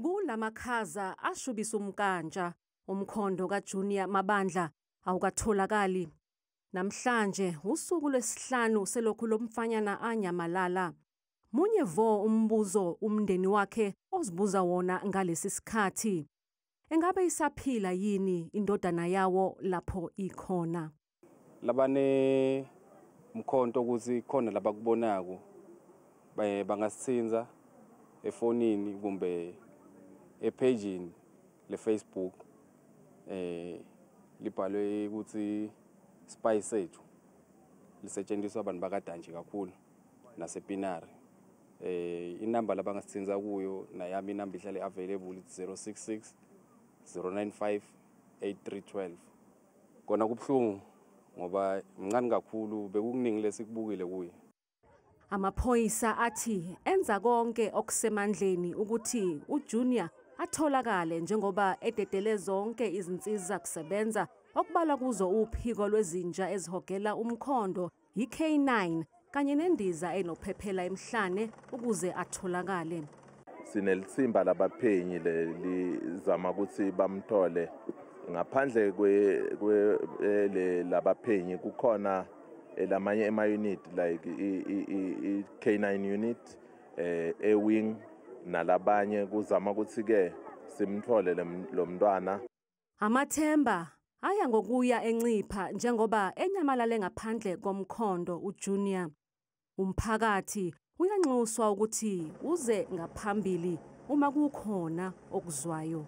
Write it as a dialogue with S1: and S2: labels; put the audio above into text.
S1: Kulamakhaza ashubisa umnkantsha, umkhondo kaJunior Mabandla awukatholakali. Namhlanje usuku lwesihlanu selokhu lo mfanyana anyamalala. Munye vo umbuzo umndeni wakhe ozibuza wona ngalesi sikhathi. Engabe isaphila yini indodana yawo lapho ikhona?
S2: Labane mkhonto ukuthi khona labakubonako bangasithinza efonini kumbe ephejini le-Facebook, libhalwe ukuthi Spice Sethu, lisetshenziswa abantu bakadanje kakhulu nasePinari. Inamba labangasithinza kuyo nayami inamba ihlale available, 066 095 8312. Kona kubuhlungu ngoba mncane kakhulu, bekukuningi lesikubukile kuye.
S1: Amaphoyisa athi enza konke okusemandleni ukuthi uJunior atholakale njengoba ededele zonke izinsiza kusebenza, okubalwa kuzo uphiko lwezinja ezihogela umkhondo i-K9 kanye nendiza enophephela emhlane ukuze atholakale.
S3: Sinelitsimba labaphenyi lelizama ukuthi bamthole. Ngaphandle kwe labaphenyi kukhona lamanye ema-unit like i-K9 unit, e-wing nalabanye, kuzama ukuthi-ke simthole lo mntwana.
S1: Amathemba aya ngokuya encipha njengoba enyamalale ngaphandle komkhondo uJunior. Umphakathi uyanxuswa ukuthi uze ngaphambili uma kukhona okuzwayo.